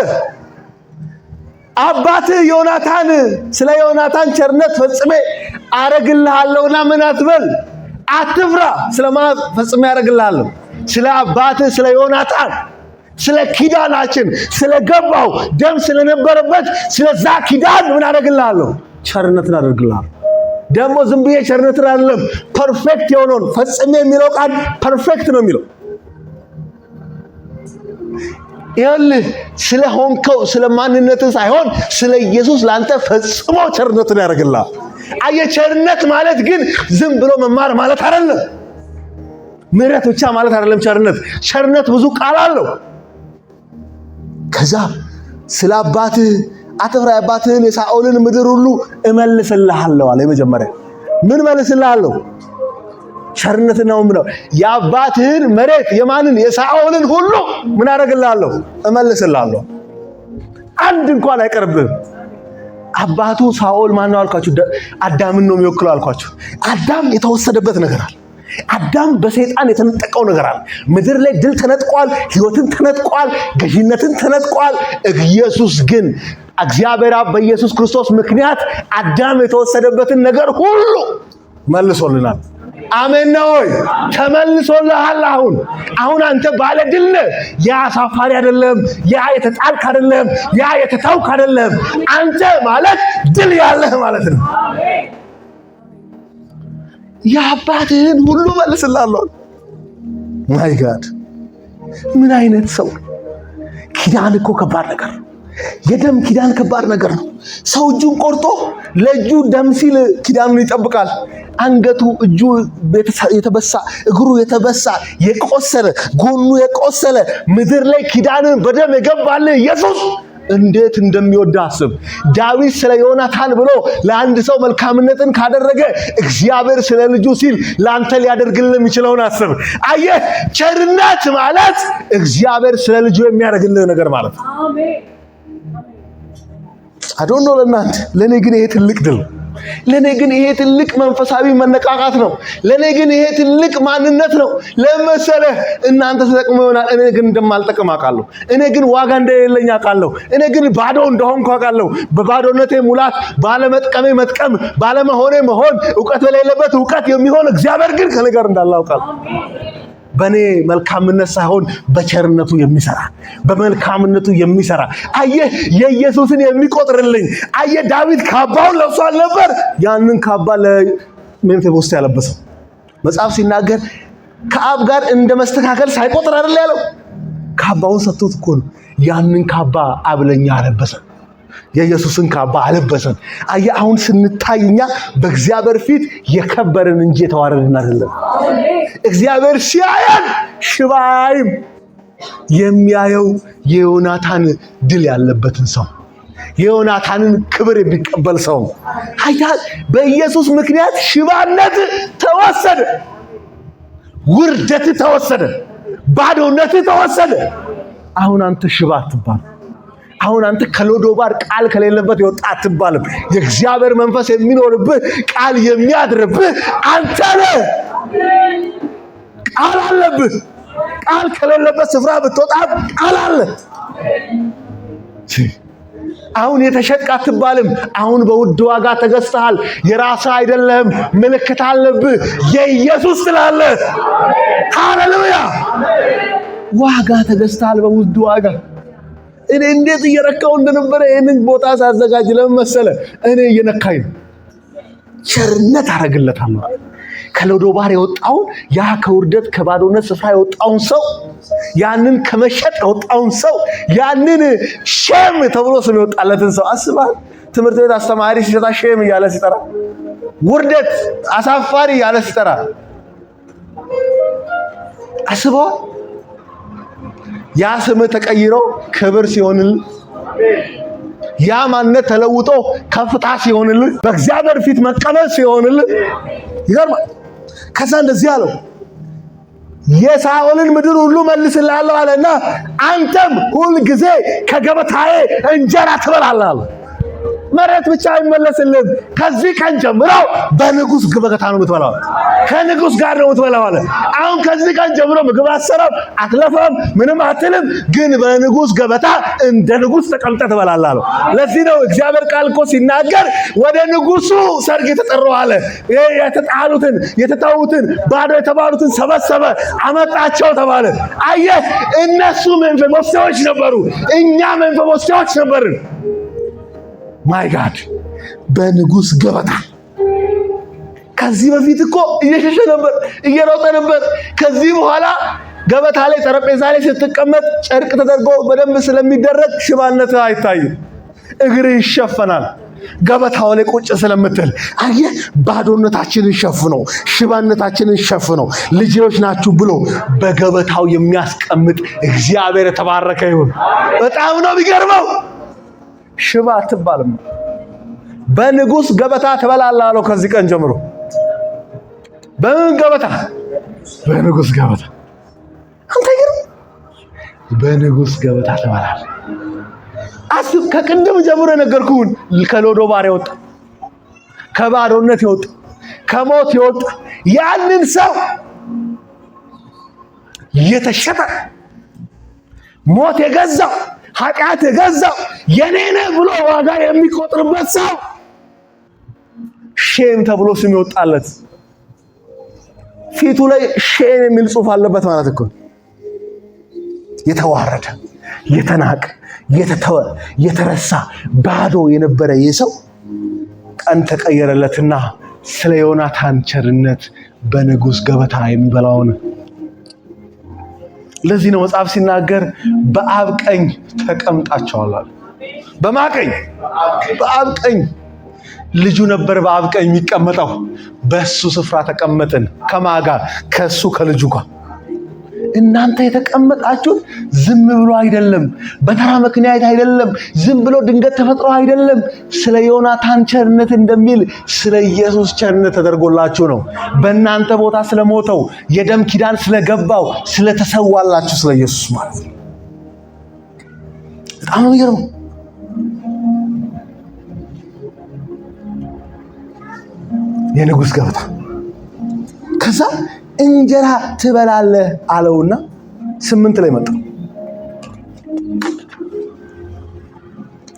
[SPEAKER 1] አባትህ ዮናታን ስለ ዮናታን ቸርነት ፈጽሜ አረግልሃለሁና ምን አትበል፣ አትፍራ። ስለማ ፈጽሜ አረግልሃለሁ? ስለ አባትህ ስለ ዮናታን፣ ስለ ኪዳናችን ስለገባው ደም ስለነበረበት ስለዛ ኪዳን ምን አደርግልሃለሁ? ቸርነትን አደርግልሃለሁ። ደግሞ ዝም ብዬ ቸርነትን አይደለም፣ perfect የሆነውን ፈጽሜ የሚለው ቃል perfect ነው የሚለው። ይኸውልህ ስለ ሆንከው ስለ ማንነትህ ሳይሆን ስለ ኢየሱስ ለአንተ ፈጽሞ ቸርነትን ያደርግልሃል። አየህ፣ ቸርነት ማለት ግን ዝም ብሎ መማር ማለት አይደለም። ምሕረት ብቻ ማለት አይደለም። ቸርነት ቸርነት ብዙ ቃል አለው። ከዛ ስለ አባትህ አትፍራ፣ የአባትህን የሳኦልን ምድር ሁሉ እመልስልሃለሁ አለ። የመጀመሪያ ምን እመልስልሃለሁ? ቸርነትና ነው። የአባትህን መሬት የማንን የሳኦልን ሁሉ ምን አደርግልሃለሁ? እመልስልሃለሁ። አንድ እንኳን አይቀርብህም። አባቱ ሳኦል ማን ነው አልኳችሁ? አዳምን ነው የሚወክለው አልኳችሁ። አዳም የተወሰደበት ነገር አለ። አዳም በሰይጣን የተነጠቀው ነገር አለ። ምድር ላይ ድል ተነጥቋል፣ ህይወትን ተነጥቋል፣ ገዢነትን ተነጥቋል። ኢየሱስ ግን እግዚአብሔር አብ በኢየሱስ ክርስቶስ ምክንያት አዳም የተወሰደበትን ነገር ሁሉ መልሶልናል። አሜን ነው ወይ? ተመልሶልሃል። አሁን አሁን አንተ ባለ ድል ነህ። ያ አሳፋሪ አይደለም፣ ያ የተጣልክ አይደለም፣ ያ የተታውክ አይደለም። አንተ ማለት ድል ያለህ ማለት ነው። የአባትህን ሁሉ መልስልሃለሁ። My God ምን አይነት ሰው! ኪዳን እኮ ከባድ ነገር ነው። የደም ኪዳን ከባድ ነገር ነው። ሰው እጁን ቆርጦ ለእጁ ደም ሲል ኪዳኑን ይጠብቃል። አንገቱ እጁ የተበሳ እግሩ የተበሳ የቆሰለ ጎኑ የቆሰለ ምድር ላይ ኪዳንን በደም የገባልህ ኢየሱስ እንዴት እንደሚወድ አስብ። ዳዊት ስለ ዮናታን ብሎ ለአንድ ሰው መልካምነትን ካደረገ እግዚአብሔር ስለ ልጁ ሲል ለአንተ ሊያደርግልህ የሚችለውን አስብ። አየህ፣ ቸርነት ማለት እግዚአብሔር ስለ ልጁ የሚያደርግልህ ነገር ማለት ነው። I don't know ለእናንተ፣ ለእኔ ግን ይሄ ትልቅ ድል፣ ለእኔ ግን ይሄ ትልቅ መንፈሳዊ መነቃቃት ነው። ለእኔ ግን ይሄ ትልቅ ማንነት ነው። ለመሰለህ እናንተ ተጠቅሞ ይሆናል። እኔ ግን እንደማልጠቅም አውቃለሁ። እኔ ግን ዋጋ እንደሌለኝ አውቃለሁ። እኔ ግን ባዶ እንደሆንኩ አውቃለሁ። በባዶነቴ ሙላት፣ ባለመጥቀሜ መጥቀም፣ ባለመሆኔ መሆን፣ እውቀት በሌለበት እውቀት የሚሆን እግዚአብሔር ግን ከእኔ ጋር እንዳለ አውቃለሁ። በእኔ መልካምነት ሳይሆን በቸርነቱ የሚሰራ፣ በመልካምነቱ የሚሰራ፣ አየህ፣ የኢየሱስን የሚቆጥርልኝ። አየህ፣ ዳዊት ካባውን ለብሷል ነበር። ያንን ካባ ለሜምፊቦስቴ ያለበሰው መጽሐፍ ሲናገር ከአብ ጋር እንደ መስተካከል ሳይቆጥር አይደል ያለው? ካባውን ሰጥቶት እኮ ነው። ያንን ካባ አብ ለኛ አለበሰን። የኢየሱስን ካባ አለበሰን። አየህ፣ አሁን ስንታይ እኛ በእግዚአብሔር ፊት የከበርን እንጂ የተዋረድን አይደለም። እግዚአብሔር ሲያየን ሽባ አያይም። የሚያየው የዮናታን ድል ያለበትን ሰው፣ የዮናታንን ክብር የሚቀበል ሰው ነው። አይተሃል፣ በኢየሱስ ምክንያት ሽባነት ተወሰደ፣ ውርደት ተወሰደ፣ ባዶነት ተወሰደ። አሁን አንተ ሽባ አትባልም። አሁን አንተ ከሎዶባር ቃል ከሌለበት የወጣ አትባልም። የእግዚአብሔር መንፈስ የሚኖርብህ፣ ቃል የሚያድርብህ አንተ ነህ። ቃል አለብህ። ቃል ከሌለበት ስፍራ ብትወጣ ቃል አለ። አሁን የተሸጥክ አትባልም። አሁን በውድ ዋጋ ተገዝተሃል። የራስህ አይደለህም። ምልክት አለብህ። የኢየሱስ ትላለህ። ሃሌሉያ! ዋጋ ተገዝተሃል በውድ ዋጋ። እኔ እንዴት እየረካው እንደነበረ ይህንን ቦታ ሳዘጋጅ ለምን መሰለህ? እኔ እየነካኝ ነው። ቸርነት አደርግለታለሁ። ከሎዶባር የወጣውን ያ ከውርደት ከባዶነት ስፍራ የወጣውን ሰው፣ ያንን ከመሸጥ የወጣውን ሰው፣ ያንን shame ተብሎ ስም የወጣለትን ሰው አስበሃል? ትምህርት ቤት አስተማሪ ሲሰጣ shame እያለ ሲጠራ፣ ውርደት አሳፋሪ እያለ ሲጠራ አስበዋል? ያ ስም ተቀይሮ ክብር ሲሆንልህ፣ ያ ማንነት ተለውጦ ከፍታ ሲሆንልህ፣ በእግዚአብሔር ፊት መቀመጥ ሲሆንልህ ይገርማል። ከዛ እንደዚህ አለው፣ የሳኦልን ምድር ሁሉ መልስልሃለሁ አለና አንተም ሁል ጊዜ ከገበታዬ እንጀራ ትበላለህ አለ። መሬት ብቻ አይመለስልህም። ከዚህ ቀን ጀምሮ በንጉስ ገበታ ነው የምትበላው፣ ከንጉስ ጋር ነው የምትበላው አለ። አሁን ከዚህ ቀን ጀምሮ ምግብ አትሰራም፣ አትለፋም፣ ምንም አትልም፣ ግን በንጉስ ገበታ እንደ ንጉስ ተቀምጠህ ትበላለህ አለው። ለዚህ ነው እግዚአብሔር ቃል እኮ ሲናገር ወደ ንጉሱ ሰርግ የተጠራው አለ። የተጣሉትን፣ የተተዉትን፣ ባዶ የተባሉትን ሰበሰበ፣ አመጣቸው ተባለ። አየህ፣ እነሱ ሜምፊቦስቴዎች ነበሩ፣ እኛ ሜምፊቦስቴዎች ነበርን። My God፣ በንጉስ ገበታ። ከዚህ በፊት እኮ እየሸሸ ነበር፣ እየሮጠ ነበር። ከዚህ በኋላ ገበታ ላይ ጠረጴዛ ላይ ስትቀመጥ ጨርቅ ተደርጎ በደንብ ስለሚደረግ ሽባነት አይታይም፣ እግር ይሸፈናል። ገበታው ላይ ቁጭ ስለምትል አየህ፣ ባዶነታችንን ሸፍኖ፣ ሽባነታችንን ሸፍኖ ልጆች ናችሁ ብሎ በገበታው የሚያስቀምጥ እግዚአብሔር የተባረከ ይሁን። በጣም ነው የሚገርመው። ሽባ አትባልም። በንጉስ ገበታ ትበላለህ አለው። ከዚህ ቀን ጀምሮ በምን ገበታ? በንጉስ ገበታ። አንተ ግን በንጉስ ገበታ ትበላለህ። አስብ። ከቅድም ጀምሮ የነገርኩህን ከሎዶባር የወጣ፣ ከባዶነት የወጣ፣ ከሞት የወጣ ያንን ሰው፣ የተሸጠ፣ ሞት የገዛው፣ ኃጢአት የገዛው፣ የኔ ነህ ብሎ ዋጋ የሚቆጥርበት ሰው፣ shame ተብሎ ስም ይወጣለት፣ ፊቱ ላይ shame የሚል ጽሑፍ አለበት ማለት እኮ፣ የተዋረደ፣ የተናቀ፣ የተተወ፣ የተረሳ፣ ባዶ የነበረ ይህ ሰው ቀን ተቀየረለትና ስለ ዮናታን ቸርነት በንጉሥ ገበታ የሚበላውን። ለዚህ ነው መጽሐፍ ሲናገር በአብ ቀኝ ተቀምጣችኋል አለ። በማን ቀኝ? በአብ ቀኝ። ልጁ ነበር በአብ ቀኝ የሚቀመጠው። በሱ ስፍራ ተቀመጥን። ከማን ጋር? ከሱ ከልጁ ጋር። እናንተ የተቀመጣችሁት ዝም ብሎ አይደለም፣ በተራ ምክንያት አይደለም፣ ዝም ብሎ ድንገት ተፈጥሮ አይደለም። ስለ ዮናታን ቸርነት እንደሚል ስለ ኢየሱስ ቸርነት ተደርጎላችሁ ነው። በእናንተ ቦታ ስለሞተው፣ የደም ኪዳን ስለገባው፣ ስለተሰዋላችሁ ስለ ኢየሱስ ማለት ነው። በጣም ነው የሚገርመው። የንጉሥ ገበታ። ከዛ እንጀራ ትበላለህ አለውና 8 ላይ መጣ።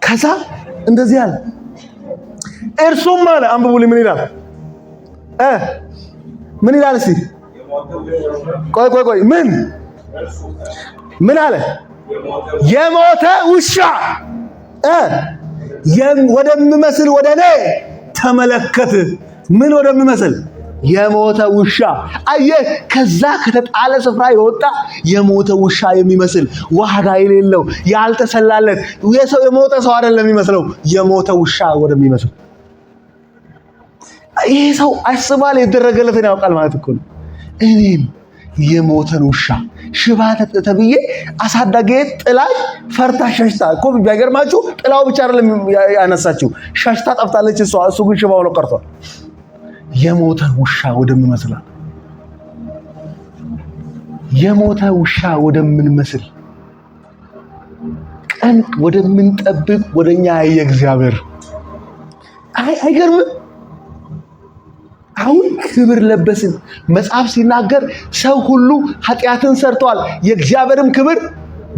[SPEAKER 1] ከዛ እንደዚህ አለ። እርሱም አለ፣ አንብቡልኝ፣ ምን ይላል እ ምን ይላል? እስቲ ቆይ ቆይ ቆይ፣ ምን ምን አለ? የሞተ ውሻ ወደምመስል ወደ እኔ ተመለከት። ምን ወደምመስል? የሞተ ውሻ። አየህ፣ ከዛ ከተጣለ ስፍራ የወጣ የሞተ ውሻ የሚመስል፣ ዋጋ የሌለው፣ ያልተሰላለት የሰው፣ የሞተ ሰው አይደለም የሚመስለው፣ የሞተ ውሻ ወደሚመስል። ይሄ ሰው አስባል የተደረገለትን ያውቃል ማለት እኮ ነው። እኔም የሞተን ውሻ፣ ሽባ ተብዬ አሳዳጊ ጥላኝ ፈርታ ሸሽታ እኮ። ቢያገርማችሁ ጥላው ብቻ አይደለም ያነሳችው፣ ሸሽታ ጠፍታለች እሷ። እሱ ግን ሽባ ሆኖ ቀርቷል። የሞተ ውሻ ወደምመስላል፣ የሞተ ውሻ ወደምንመስል ቀን ወደምንጠብቅ ወደኛ ያየ እግዚአብሔር አይገርምም? አሁን ክብር ለበስን። መጽሐፍ ሲናገር ሰው ሁሉ ኃጢአትን ሰርተዋል፣ የእግዚአብሔርም ክብር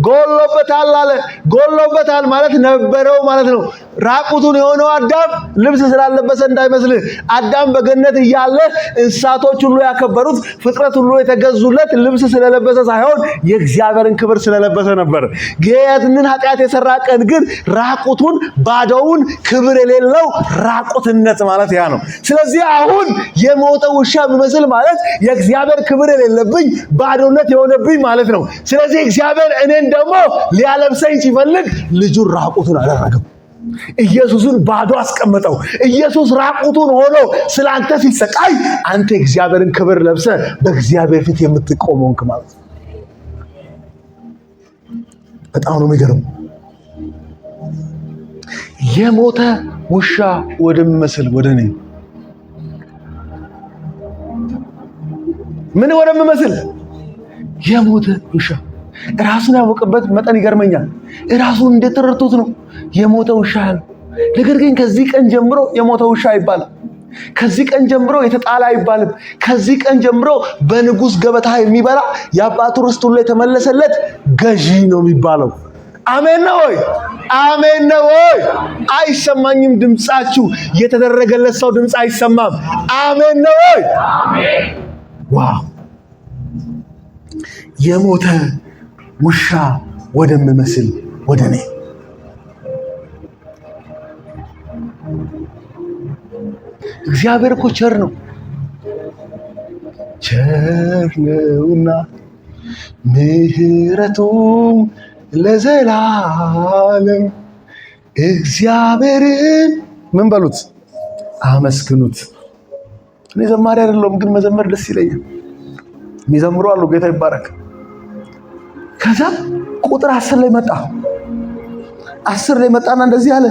[SPEAKER 1] ጎሎበታል አለ። ጎሎበታል ማለት ነበረው ማለት ነው። ራቁቱን የሆነው አዳም ልብስ ስላለበሰ እንዳይመስልህ። አዳም በገነት እያለ እንስሳቶች ሁሉ ያከበሩት፣ ፍጥረት ሁሉ የተገዙለት ልብስ ስለለበሰ ሳይሆን የእግዚአብሔርን ክብር ስለለበሰ ነበር። ያንን ኃጢአት የሰራ ቀን ግን ራቁቱን፣ ባዶውን፣ ክብር የሌለው ራቁትነት ማለት ያ ነው። ስለዚህ አሁን የሞተ ውሻ የሚመስል ማለት የእግዚአብሔር ክብር የሌለብኝ ባዶነት የሆነብኝ ማለት ነው። ስለዚህ እግዚአብሔር እኔን ደግሞ ሊያለብሰኝ ሲፈልግ ልጁን ራቁቱን አደረገው። ኢየሱስን ባዶ አስቀመጠው። ኢየሱስ ራቁቱን ሆኖ ስለ አንተ ሲሰቃይ አንተ የእግዚአብሔርን ክብር ለብሰህ በእግዚአብሔር ፊት የምትቆም ሆንክ ማለት ነው። በጣም ነው የሚገርመው። የሞተ ውሻ ወደሚመስል ወደ እኔ፣ ምን ወደሚመስል? የሞተ ውሻ። ራሱን ያወቀበት መጠን ይገርመኛል። ራሱን እንዴት ተረድቶት ነው የሞተ ውሻ ያለው? ነገር ግን ከዚህ ቀን ጀምሮ የሞተ ውሻ አይባልም። ከዚህ ቀን ጀምሮ የተጣለ አይባልም። ከዚህ ቀን ጀምሮ በንጉሥ ገበታ የሚበላ፣ የአባቱ ርስት ሁሉ የተመለሰለት ገዢ ነው የሚባለው። አሜን ነው ወይ? አሜን ነው ወይ? አይሰማኝም ድምጻችሁ። የተደረገለት ሰው ድምፅ አይሰማም። አሜን ነው ወይ? Wow! የሞተ ውሻ ወደምመስል ወደ እኔ። እግዚአብሔር እኮ ቸር ነው። ቸር ነውና ምሕረቱ ለዘላለም፣ እግዚአብሔርን ምን በሉት? አመስግኑት። እኔ ዘማሪ አይደለሁም፣ ግን መዘመር ደስ ይለኛል። የሚዘምሩ አሉ፣ ጌታ ይባረክ። ከዛ ቁጥር 10 ላይ መጣ። 10 ላይ መጣና እንደዚህ አለ።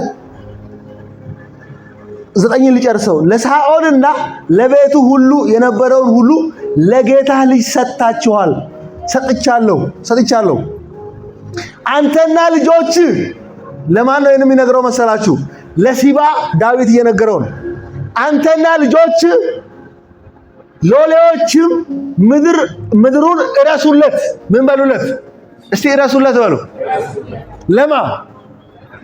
[SPEAKER 1] 9ን ሊጨርሰው፣ ለሳኦልና ለቤቱ ሁሉ የነበረውን ሁሉ ለጌታ ልጅ ሰጥታችኋል፣ ሰጥቻለሁ፣ ሰጥቻለሁ። አንተና ልጆች። ለማን ነው የሚነግረው መሰላችሁ? ለሲባ ዳዊት እየነገረው ነው። አንተና ልጆች ሎሌዎችም ምድሩን እረሱለት። ምን በሉለት? እስቲ እረሱለት በሉ። ለማ?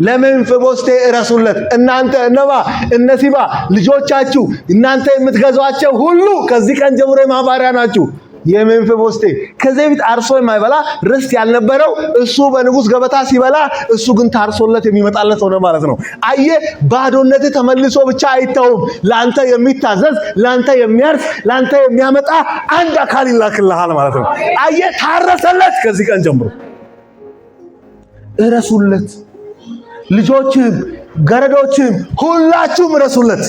[SPEAKER 1] ለሜምፊቦስቴ እረሱለት። እናንተ እነማ? እነ ሲባ፣ ልጆቻችሁ፣ እናንተ የምትገዟቸው ሁሉ ከዚህ ቀን ጀምሮ የማን ባሪያ ናችሁ? የሜምፊቦስቴ። ከዚህ በፊት አርሶ የማይበላ፣ ርስት ያልነበረው፣ እሱ በንጉስ ገበታ ሲበላ እሱ ግን ታርሶለት የሚመጣለት ሆነ ማለት ነው። አየህ፣ ባዶነት ተመልሶ ብቻ አይተውም። ለአንተ የሚታዘዝ፣ ለአንተ የሚያርስ፣ ለአንተ የሚያመጣ አንድ አካል ይላክልሃል ማለት ነው። አየህ፣ ታረሰለት። ከዚህ ቀን ጀምሮ እረሱለት። ልጆችም ገረዶችም ሁላችሁም እረሱለት።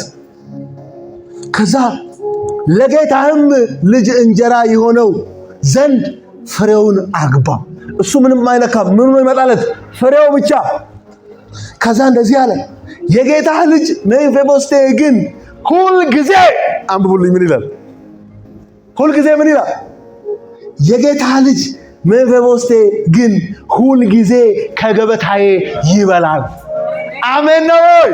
[SPEAKER 1] ከዛ ለጌታህም ልጅ እንጀራ የሆነው ዘንድ ፍሬውን አግባ። እሱ ምንም አይነካም። ምኑ ነው ይመጣለት? ፍሬው ብቻ። ከዛ እንደዚህ አለ፣ የጌታህ ልጅ ሜምፊቦስቴ ግን ሁል ጊዜ፣ አንብቡልኝ፣ ምን ይላል? ሁል ጊዜ ምን ይላል? የጌታህ ልጅ ሜምፊቦስቴ ግን ሁል ጊዜ ከገበታዬ ይበላል። አሜን ነው ወይ?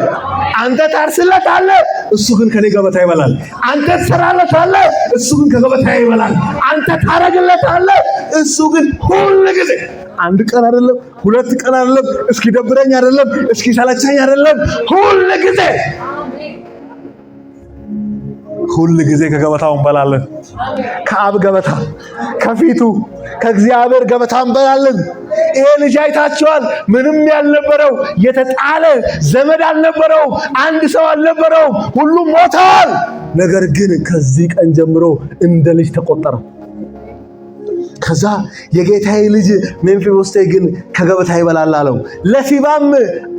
[SPEAKER 1] አንተ ታርስለታለህ፣ እሱ ግን ከኔ ገበታ ይበላል። አንተ ትሰራለታለህ፣ እሱ ግን ከገበታዬ ይበላል። አንተ ታረግለታለህ፣ እሱ ግን ሁል ጊዜ፣ አንድ ቀን አይደለም፣ ሁለት ቀን አይደለም፣ እስኪ ደብረኝ አይደለም፣ እስኪ ሰለቸኝ አይደለም፣ ሁል ጊዜ፣ ሁል ጊዜ ከገበታው እንበላለን። ከአብ ገበታ፣ ከፊቱ ከእግዚአብሔር ገበታ እንበላለን። ይሄ ልጅ አይታችኋል። ምንም ያልነበረው፣ የተጣለ፣ ዘመድ አልነበረውም፣ አንድ ሰው አልነበረውም፣ ሁሉም ሞተዋል። ነገር ግን ከዚህ ቀን ጀምሮ እንደ ልጅ ተቆጠረ። ከዛ የጌታዬ ልጅ ሜምፊቦስቴ ግን ከገበታ ይበላል አለው። ለሲባም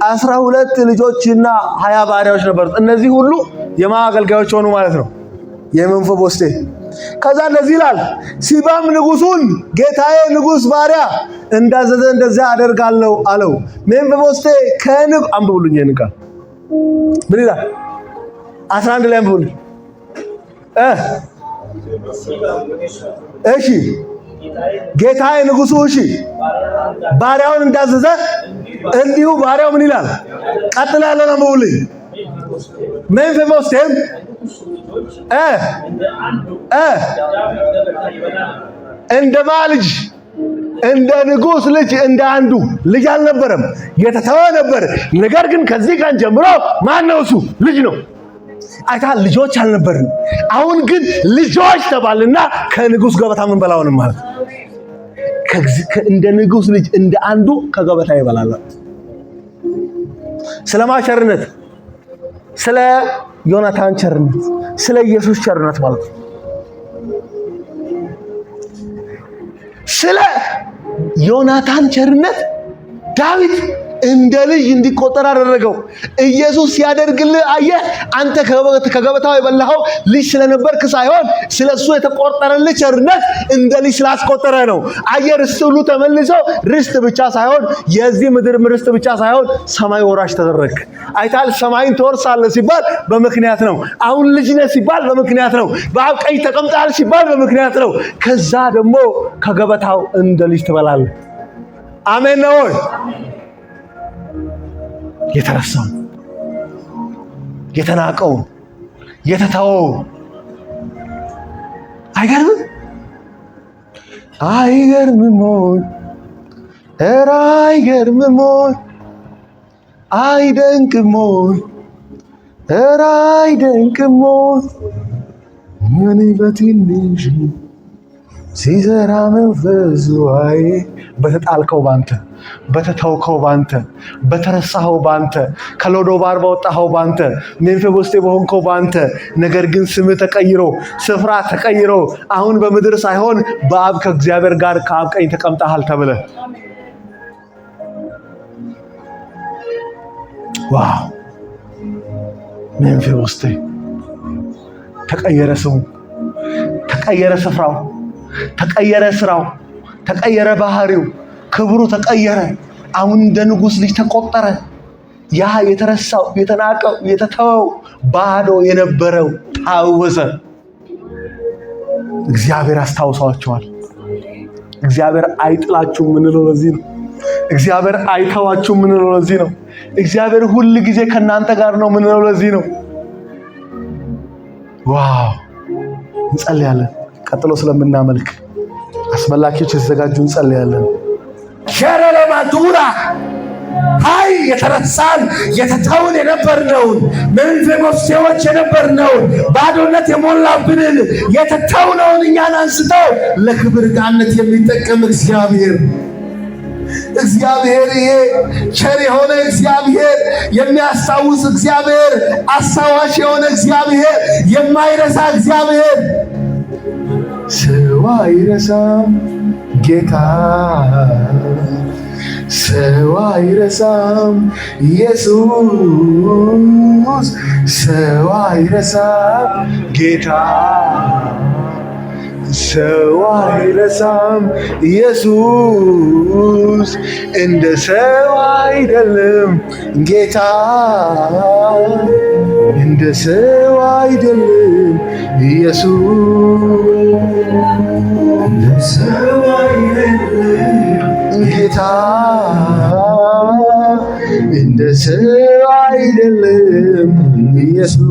[SPEAKER 1] 12 ልጆችና 20 ባሪያዎች ነበሩት። እነዚህ ሁሉ የማ አገልጋዮች ሆኑ ማለት ነው? የሜምፊቦስቴ። ከዛ እንደዚህ ይላል፣ ሲባም ንጉሱን ጌታዬ ንጉስ ባሪያ እንዳዘዘ እንደዚያ አደርጋለሁ አለው። ሜምፊቦስቴ አንብቡልኝ ይሄን ቃል ምን ይላል? 11 ላይ አንብቡልኝ። እሺ፣ ጌታዬ ንጉሱ፣ እሺ፣ ባሪያውን እንዳዘዘ እንዲሁ ባሪያው ምን ይላል? ቀጥላ ያለውን አንብቡልኝ። ሜምፊቦስቴም እ እ እንደማ ልጅ? እንደ ንጉሥ ልጅ እንደ አንዱ ልጅ አልነበረም፣ የተተወ ነበር። ነገር ግን ከዚህ ቀን ጀምሮ ማን ነው እሱ? ልጅ ነው። አይታ ልጆች አልነበርንም። አሁን ግን ልጆች ተባልና ከንጉሥ ገበታ ምን በላውንም ማለት እንደ ንጉሥ ልጅ እንደ አንዱ ከገበታ ይበላል። ስለማ ቸርነት? ስለ ዮናታን ቸርነት፣ ስለ ኢየሱስ ቸርነት ማለት ነው። ስለ ዮናታን ቸርነት ዳዊት እንደ ልጅ እንዲቆጠር አደረገው። ኢየሱስ ሲያደርግልህ አየህ፣ አንተ ከገበታው የበላኸው ልጅ ስለነበርክ ሳይሆን ስለሱ የተቆጠረልህ ቸርነት እንደ ልጅ ስላስቆጠረ ነው። አየህ፣ ርስት ሁሉ ተመልሶ ርስት ብቻ ሳይሆን የዚህ ምድር ርስት ብቻ ሳይሆን ሰማይ ወራሽ ተደረግክ። አይታል፣ ሰማይን ትወርሳለህ ሲባል በምክንያት ነው። አሁን ልጅ ነህ ሲባል በምክንያት ነው። በአብ ቀኝ ተቀምጠሃል ሲባል በምክንያት ነው። ከዛ ደግሞ ከገበታው እንደ ልጅ ትበላለህ። አሜን ነው ወይ? የተረሳውን፣ የተናቀውን፣ የተተወውን አይገርምም? አይገርምም ወይ? ኧረ አይገርምም ወይ? አይደንቅም ወይ? ኧረ አይደንቅም ወይ? እኔ በትንሹ ሲዘራ መንፈሱ አይ በተጣልከው ባንተ፣ በተተውከው ባንተ፣ በተረሳኸው ባንተ፣ ከሎዶባር በወጣኸው ባንተ፣ ሜምፊቦስቴ በሆንከው ባንተ፣ ነገር ግን ስምህ ተቀይሮ ስፍራ ተቀይሮ አሁን በምድር ሳይሆን በአብ ከእግዚአብሔር ጋር ከአብ ቀኝ ተቀምጠሃል ተብለ wow! ሜምፊቦስቴ ተቀየረ፣ ስሙ ተቀየረ፣ ስፍራው ተቀየረ፣ ስራው ተቀየረ፣ ባህሪው ክብሩ ተቀየረ። አሁን እንደ ንጉሥ ልጅ ተቆጠረ። ያ የተረሳው፣ የተናቀው፣ የተተወው፣ ባዶ የነበረው ታወሰ። እግዚአብሔር አስታውሷቸዋል። እግዚአብሔር አይጥላችሁም የምንለው ለዚህ ነው። እግዚአብሔር አይተዋችሁም የምንለው ለዚህ ነው። እግዚአብሔር ሁል ጊዜ ከእናንተ ጋር ነው የምንለው ለዚህ ነው። Wow! እንጸልያለን። ቀጥሎ ስለምናመልክ አስመላኪዎች የተዘጋጁ እንጸልያለን።
[SPEAKER 2] ሸረለማዱራ አይ የተረሳን የተተውን የነበርነውን ሜምፊቦስቴዎች የነበርነውን ባዶነት የሞላብንን የተተውነውን እኛን አንስተው ለክብር ዕቃነት የሚጠቀም እግዚአብሔር፣ እግዚአብሔር ይሄ ቸር የሆነ እግዚአብሔር፣ የሚያስታውስ እግዚአብሔር፣ አስታዋሽ የሆነ እግዚአብሔር፣ የማይረሳ እግዚአብሔር።
[SPEAKER 1] ሰው አይረሳም ጌታ፣ ሰው አይረሳም ኢየሱስ፣ ሰው አይረሳም ጌታ፣ ሰው አይረሳም ኢየሱስ፣ እንደ ሰው አይደለም ጌታ፣ እንደ ሰው አይደለም ኢየሱስ፣ እንደ ሰው አይደለም ጌታ፣ እንደ ሰው አይደለም ኢየሱስ።